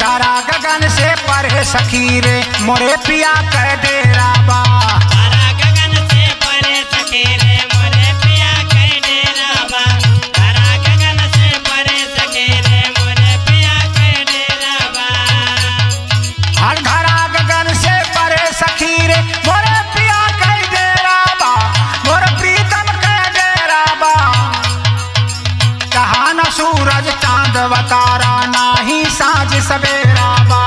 धरा गगन से परे सखी रे मोरे पिया कह डेरा बा। तारा गगन से परे सखी रे मोरे पिया के डेरा बा। तारा गगन से परे सखी रे मोरे पिया के डेरा बा। हर धरा गगन से परे सखी रे मोरे पिया कह डेरा बा, मोर प्रीतम कह डेरा बा। कहा न सूरज चांद व तारा नाही साँझ सवेरा बा।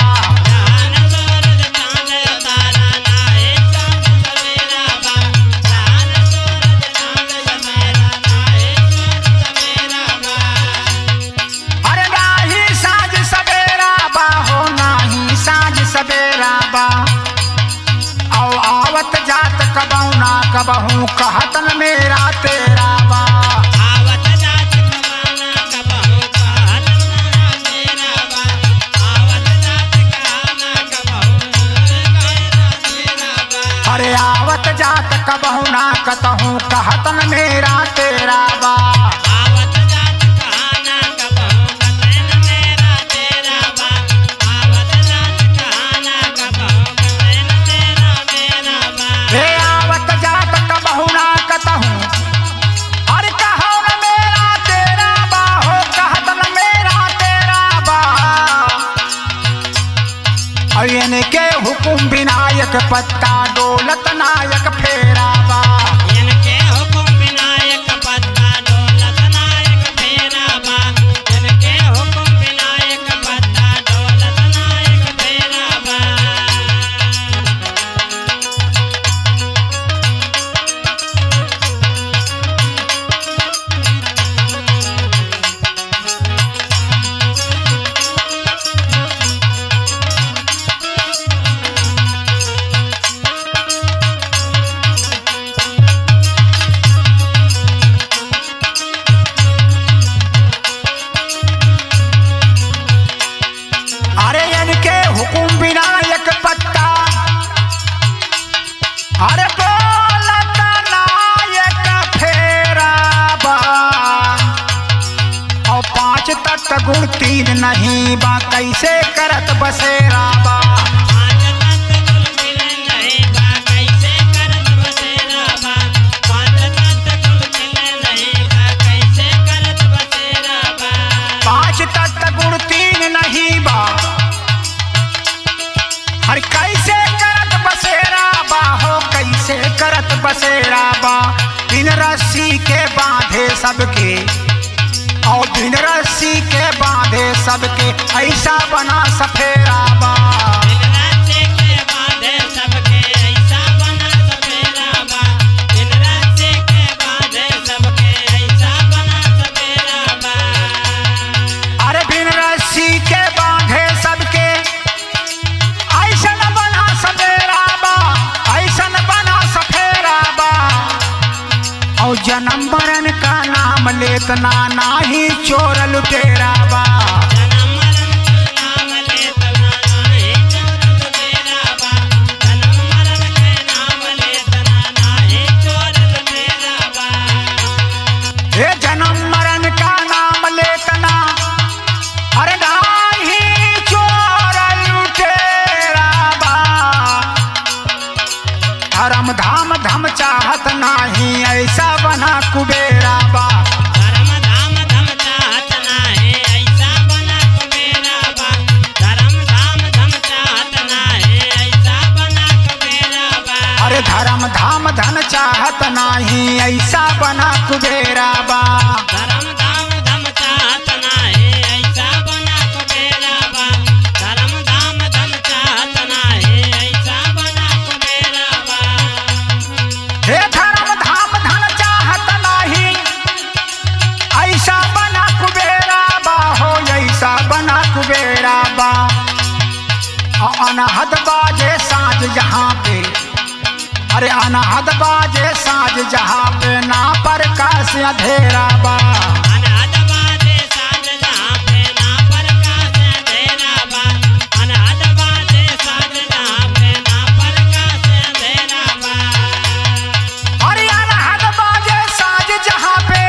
जहाँ न सूरज चांद तारा नाहे चांद सवेरा बा। जहाँ न सूरज चांद सवेरा नाहे चांद सवेरा बा। अरे नाही साँझ सवेरा बा हो नाही साँझ सवेरा बा। औ आवत जात कबहू ना कबहू कहतन मेरा तेरा बा। आवत जात कमाना कबहू कहत ना मेरा बा। आवत जात कहाना कबहू कहना तेरा बा। अरे आवत जात कबहू ना कतहू कहतन मेरा तेरा बा। आवत जात कहाना कबहू कतन मेरा तेरा बा। आवत जात कहाना कबहू कतन तेरा मेरा बा। हे आवत जात कबहू ना कतहू अरे कहो न मेरा तेरा बा हो कहतन मेरा तेरा बा। अयन के हुकुम विनायक पत्ता डोलत नायक फेरा बा। इनके हुकुम विनायक पत्ता डोलत नायक फेरा बा। इनके हुकुम विनायक पत्ता डोलत नायक फेरा बा। अरे इनके हुकुम विनायक पत्ता अरे बोलत नायक फेरा बा। और पांच तत्व गुण तीन नहीं बा कैसे करत बसेरा बा। पांच तत्व कुल मिलन नहीं बा कैसे करत बसेरा बा। पांच तत्व कुल मिलन नहीं बा कैसे करत बसेरा बा। पांच तत्व गुण तीन नहीं बा हर कैसे करत बसेरा बा हो कैसे करत बसेरा बा। बिन रस्सी के बांधे सबके और बिन रस्सी के बांधे सबके ऐसा बना सफेरा बा। बिन रस्सी के बांधे सबके ऐसा बना सफेरा बा। बिन रस्सी के बांधे सबके ऐसा बना सफेरा बा। अरे बिन रस्सी के बांधे सबके ऐसा बना सफेरा बा, ऐसा बना सफेरा बा। और जन्म मरण का नाम लेतना नाही चोर लुटेरा बा। जन्म मरण का नाम लेतना नाही चोर लुटेरा बा। जन्म मरण के नाम लेतना नाही चोर लुटेरा बा। हे जन्म मरण का नाम लेतना अरे नाही चोर लुटेरा बा। धर्म धाम धम चाहत नाही ऐसा बना कुबेरा बा। धर्म धाम धम चाहत नाही ऐसा बना कुबेरा बा। धर्म धाम धम चाहत नाही ऐसा बना कुबेरा बा। अरे धर्म धाम धन चाहत नाही ऐसा बना कुबेरा बा। धर्म धाम धम चाहत नाही ऐसा बना कुबेरा बा। धर्म धाम धम चाहत नाही ऐसा बना कुबेरा बा। हे धर्म धाम धन चाहत नाही ऐसा बना कुबेरा बा हो ऐसा बना कुबेरा बा। और अनहद बाजे साँझ जहाँ पे अरे अनहद बाजे साँझ जहाँ पे ना पर काश अंधेरा बा। अनहद बाजे साँझ जहाँ पे ना प्रकाश अंधेरा बा। अनहद बाजे साँझ जहाँ पे ना प्रकाश अंधेरा बा। अरे अनहद बाजे साँझ जहाँ पे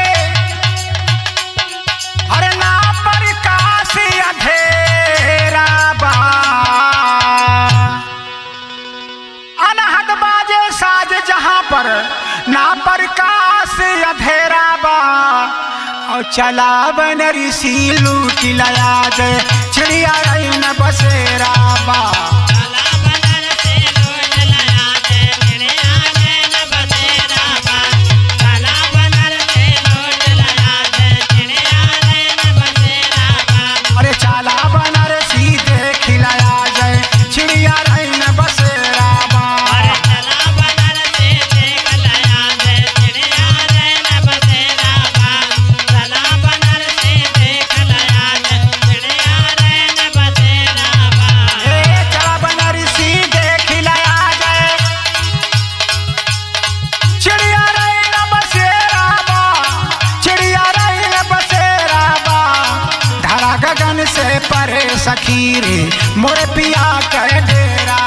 अरे ना पर काश अंधेरा बा। चला बन ऋषि लूट लया जय चिड़िया रही न बसेरा बा। काला बनारसे लोट लाया दे चिड़िया नैन बसेरा बा। काला बनारसे लोट लाया दे चिड़िया नैन बसेरा बा। अरे चला बनारसी देख लया जय चिड़िया रही न बसेरा बा। अरे चला बनारसे देख लाया दे चिड़िया नैन बसेरा बा। चला बनारसे देख लाया दे चिड़िया नैन बसेरा बा। ए चला बनारसी देख लया जय चिड़िया रही न बसेरा बा। चिड़िया रही न बसेरा बा। धरा गगन से परे सखी रे मोरे पिया कह डेरा